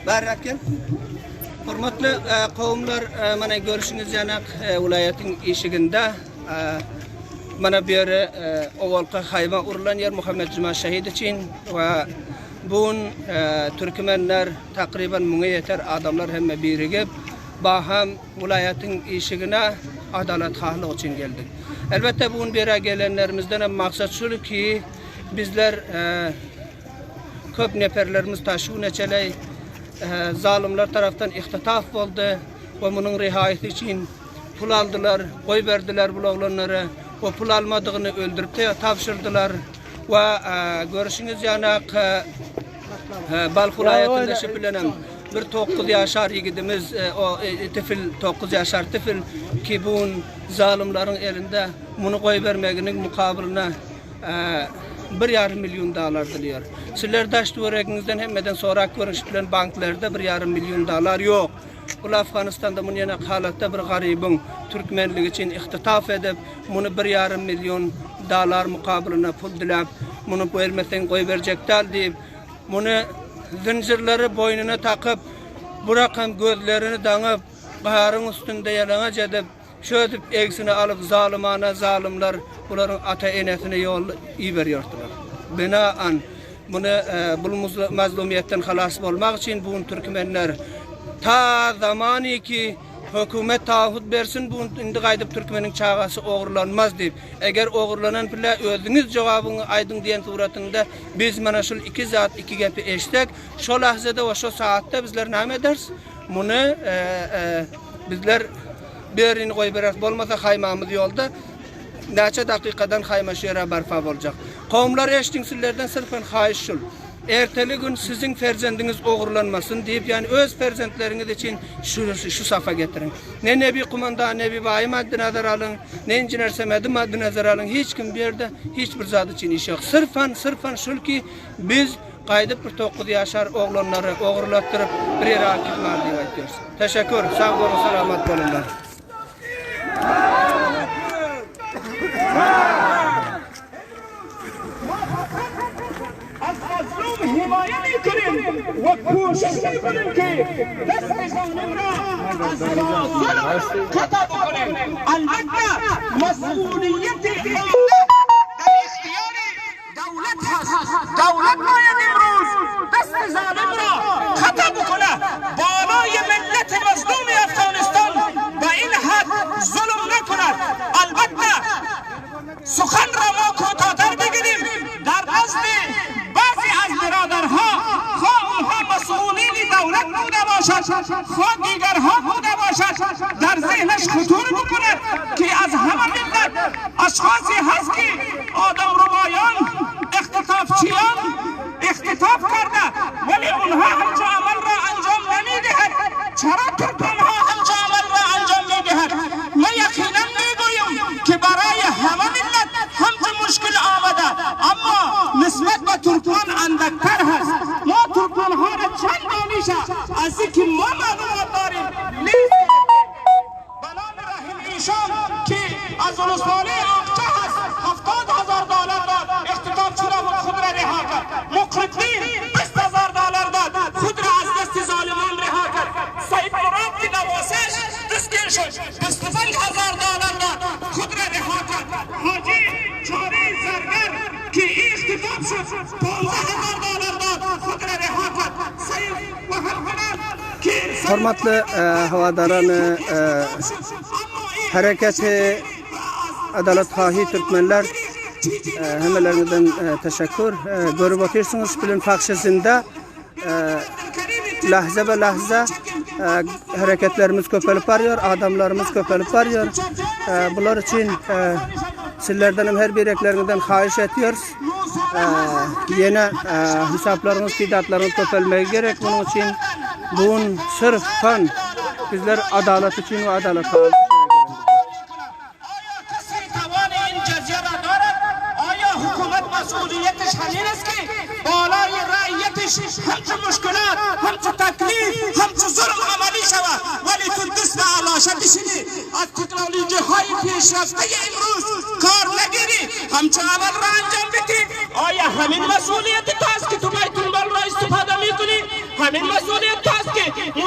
Bärräk gel. Hormatly kowumlar, mana görüşüňiz ýanak welaýatyň işiginde mana bu ýere owalky haýma urlan ýer Muhammet Juma şehit üçin we bu gün türkmenler takryban müňe ýeter adamlar hemme birigip baham welaýatyň işigine adalat hahlyk üçin geldik. Elbetde bu gün bu ýere gelenlerimizden hem maksat şul ki bizler Köp neperlerimiz taşu neçeleý zalymlar tarapdan ihtitaf boldy we munuň rihaýasy üçin pul aldylar, goýberdiler bul oglanlary we pul almadygyny öldürip tabşyrdylar we görüşiňiz ýanak Balh welaýatynda şu bilenem bir 9 ýaşar ýigidimiz o tifil 9 ýaşar tifil ki bun zalymlaryň elinde muny goýbermeginiň mukabylyna Bir ýarym million dollar diýýär. Sizler daş töweregiňizden hemmeden sorap görüň şu bilen banklerde bir ýarym million dollar ýok. Bul Afganistanda muny ýene halatda bir garybyň türkmenligi üçin ihtitaf edip muny bir ýarym million dollar mukabylyna pul diläp muny bermeseň goýberjek däl diýip muny zynjyrlary boýnuna takyp bu rakam gözlerini daňyp garyň üstünde ýalaňaç edip Şödüp egsine alyp zalymana zalymlar bularyň ata enesini ýol iberýärdiler. Binaan muny bul mazlumiýetden halas bolmak üçin bu gün türkmenler ta zamany ki hökümet taahhut bersin bu gün indi gaýdyp türkmeniň çagasy ogurlanmaz diýip eger ogurlanan pile özüňiz jogabyňy aýdyň diýen suratynda biz mana şul iki zat iki gepi eşsek şo lahzada we şo saatda bizler näme ederis muny Bizler börini goýbereris, bolmasa haýmamyz ýolda. Näçe dakykadan haýma şu ýere barpa boljak. Kowumlar eşdiň sizlerden syrfen haýyş şul. Erteli gün siziň perzendiňiz ogurlanmasyn diýip, ýani öz perzentleriňiz üçin şu şu safa getiriň. Ne Nebi kumandan, Nebi baýy maddy nazar alyň, ne injener Semedi maddy nazar alyň, hiç kim bu ýerde hiç bir zat üçin iş ýok. Syrfan, syrfan şul ki biz Gaýdyp bir 9 ýaşar oglanlary ogurlatdyryp bir ýere alyp gitmeli diýip aýtýarys. Teşekkür, sag boluň, salamat boluňlar. از مظلوم حمایه میکنیم و کوشش میکنیم که دست ظالم را از ظلم قطع بکنیم البته مسئولیت در اختیار دولت هست دولت باید امروز دست ظالم را قطع بکنه بالای ملت مظلوم افغانستان به این حد ظلم نکند البته سخن را ما کوتاهتر بگیریم در نزد بعضی از برادرها خواه اونها مسئولین دولت بوده باشد خواه دیگرها بوده باشد در ذهنش خطور بکند که از همه ملت اشخاصی هست که آدم ربایان اختطافچیان اختطاف کرده ولی اونها همچو عمل را انجام نمیدهد چرا ترکانها همچو عمل را انجام میدهد من یقینا میگویم که برای همه ملت همچو مشکل آمده اما نسبت به ترکمان اندکتر هست ما ترکمان ها را چند دانش از اینکه ما معلومات داریم نیست به نام رحیم ایشان که از ولسوالی آقچه هست 70 هزار دلار داد اختطاف شده بود خود را رها کرد مقربین 20 هزار دلار داد خود را از دست ظالمان رها کرد سید مراد که نواسش دستگیر شد 25 هزار دلار داد خود را رها کرد حاجی چاره زرگر که ای اختطاف شد 15 هزار دلار داد خود را رها کرد سید و همچنان که Hormatly hawadarany Hereketi Adalathahi Türkmenler hemmeleriňizden teşekkür. Görüp otyrsyňyz bilen fakşesinde lahza be lahza hereketlerimiz köpelip barýar, adamlarymyz köpelip barýar. Bular üçin sizlerden hem her birekleriňizden haýyş etýäris. Ýene hesaplaryňyz, fidatlaryňyz köpelmegi gerek. Munuň üçin bu gün sırf fan bizler adalat üçin we adalat آیا کسی توان این جزیه را دارد؟ آیا حکومت مسئولیتش همین است که بالای رعیتش همچو مشکلات همچو تکلیف همچو ظلم عملی شود ولی تو دست به علاشه بشینی از تکنولوژی های پیشرفته امروز کار نگیری همچو عمل را انجام بدی آیا همین مسئولیت تو است که تو بیت المال را استفاده میکنی همین مسئولیت. مسئولیت هست که.